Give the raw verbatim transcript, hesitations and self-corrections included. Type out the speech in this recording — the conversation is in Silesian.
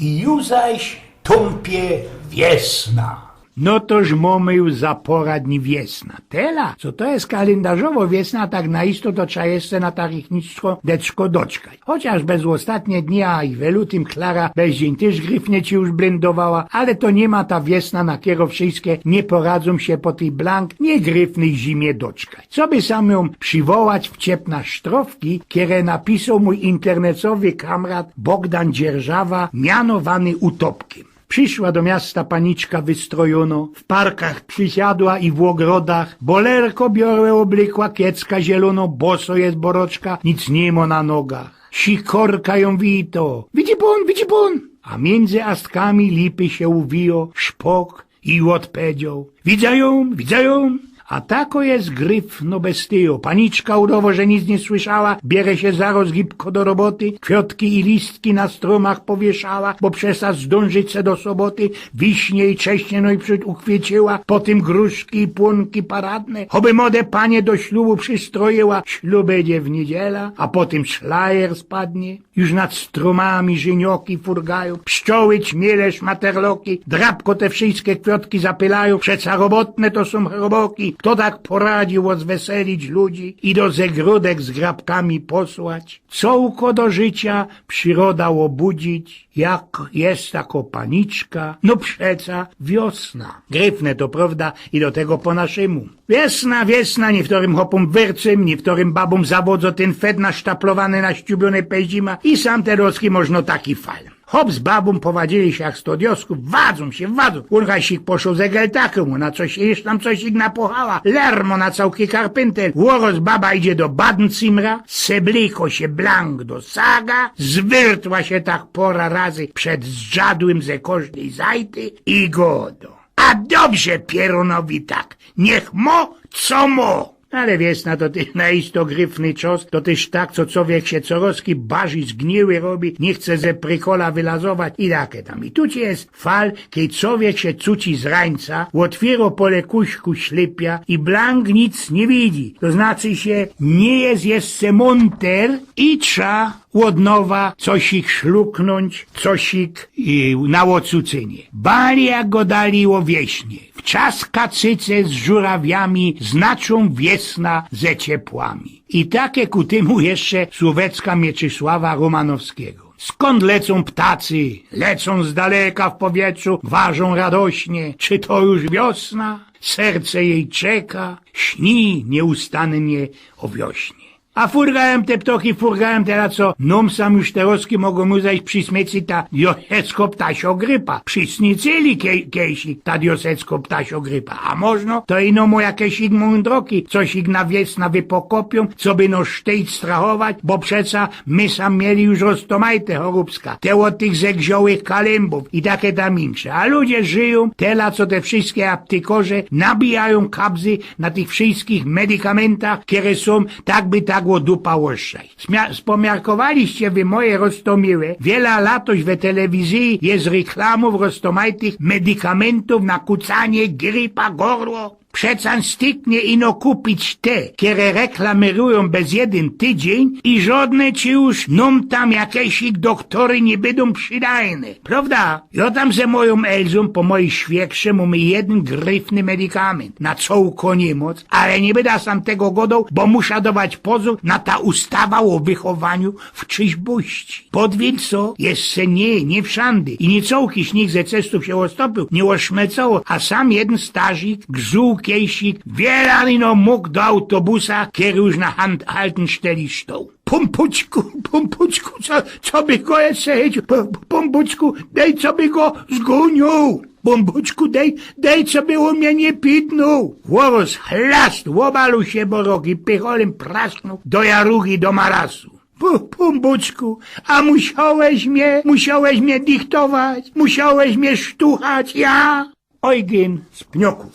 I ju zaś tōmpie wiesna. No toż mōmy ju za pora dni wiesna. Tela, co to je kalyndarzowo wiesna, tak na isto to trza jeszcze na tarychniczko deczko doczkać. Chociŏż bez ôstatnie dni, a i we lutym Klara bez dziyń tyż gryfnie ci już blyndowała, ale to niy ma ta wiesna, na kero wszyjske niy poradzōm sie po tyj blank niygryfnyj zimie doczkać. Co by sam jōm prziwołać w ciepna sztrofki, kere napisoł mōj internecowy kamrat Bogdan Dzierżawa, mianowany Utopkym. Prziszła do miasta paniczka wystrojōno, w parkach przisiadła i w ôgrodach, bolerko białe ôblykła, kiecka zielōno, boso je boroczka, nic niy mo na nogach. Sikorka jōm wito: „Widzi pōn, widzi pōn!” A miyndzy astkami lipy sie uwijo szpok i ôdpedzioł: „Widza jōm, widza jōm!” A tako je gryfno bestyjo. Paniczka udowo, że nic niy słyszała, biere sie zarŏz gibko do roboty, kwiŏtki i listki na strōmach powieszała, bo przeca zdōnżyć se do soboty, wiśnie i cześnie nojprzōd uchwyciła, potym gruszki i płōnki paradne, choby mode panie do ślubu przystrojiła, ślub bydzie w niydziela, a potym szlajer spadnie. Już nad strōmami żynioki furgajōm, pszczoły, ćmiele, szmaterloki, drapko te wszyjske kwiŏtki zapylajōm, przeca robotne to sōm roboki. Fto tak poradził ôzweselić ludzi i do zagrodek z grabkami posłać? Cołko do życia prziroda ôbudzić, jak je tako paniczka, no przeca wiosna. Gryfne to prŏwda i do tego po naszymu. Wiesna, wiesna, niyftorym chopōm wercym, niyftorym babōm zawŏdzŏ tyn fet nasztaplowany na ściubiōne peździma i sam terŏzki możno taki fal. Chop z babōm powadzili sie jak sto dioskōw, wadzōm sie, wadzōm. Ôn zaś poszoł ze geltakym, ôna cosik, jesz tam cosik napochała. Lermo na cołki karpyntel. Ôrŏz baba idzie do Badenzimra, sebliko sie blank do saga, zwyrtła sie tak pora razy przed zdrzadłym ze kożdyj zajty i gŏdŏ: „A dobrze Pierōnowi tak, niych mo, co mo”. Ale wiesna to tyż na isto gryfny czas, to tyż tak, co cowiek sie corŏzki bardzij zgniły robi, niy chce ze prykola wylazować i take tam. I tu ci je fal, kej cowiek sie cuci z rańca, ôtwiyrŏ polekuśku ślypia i blank nic niy widzi. To znaczy sie, niy je jeszcze mōnter i trza ôd nowa cosik szluknōńć, cosik, y, na ôcucynie. Bali jak gŏdali ô wieśnie. W czaskacyce z żurawiami znaczōm wiesna ze ciepłami. I take ku tymu jeszcze słōweczka Mieczysława Rōmanowskigo. Skōnd lecōm ptacy? Lecōm z daleka w powietrzu, gwarzōm radośnie. Czy to już wiosna? Serce jej czeka, śni nieustannie ô wiośnie. A furgajōm te ptŏki, furgajōm, tela co nōm sam już terŏzki mogōm zajś przismycić ta diosecko ptasiŏ grypa. Przismycili kej-, kejsik ta diosecko ptasiŏ grypa. A możno to ino moja kejsik mōndroki, cosik na wiesna wypokopiōm, coby nŏ sztyjć strachować, bo przeca my sam mieli już roztomajte chorōbska. Te ôd tych zegrziołych kalymbōw i take tam insze. A ludzie żyjōm, tela co te wszyjske aptykorzŏ nabijajōm kabzy na tych wszyjskich medikamentach, kere sōm tak by tak ô dupa ôstrzajć. Smia-, spomiarkowaliście wy moje roztomiłe, wiela latoś we telewizyji je reklamōw roztomajtych medikamentōw na kucanie, gripa, gorło? Przeca styknie ino kupić te, kere reklamyrujōm bez jedyn tydziyń i żŏdne ci już nōm tam jakeś ich doktory niy bydōm przidajne. Prŏwda? Jŏ tam ze mojōm Elzōm po mojij świekrze mōmy jedyn gryfny medikament na cołko niymoc, ale niy byda sam tego gŏdoł, bo musza dować pozōr na ta ustawa ô wychowaniu w trzyźbości. Podwilco jeszcze niy, niy wszandy i niy cołki śniyg ze cestōw sie ôstopył, niy ôszmycowoł, a sam jedyn starzik gzuł kejsik, wiela ino mōg do autobusa, kery już na hand-, haltensteli stoł. Pōmpuczku, Pōmpuczku, co, co by go jeszcze chyciōł? P-, Pōmpuczku, dej, co by go zgōniōł. Pōmpuczku, dej, dej, co by ô mie niy pidnōł. Chorōs chlast, ôbaluł sie bo rok i pycholym prasknōł do jarugi, do marasu. P-, Pōmpuczku, a musiołeś mie, musiołeś mie dichtować, musiołeś mie sztuchać, ja? Ojgyn z Pniokōw.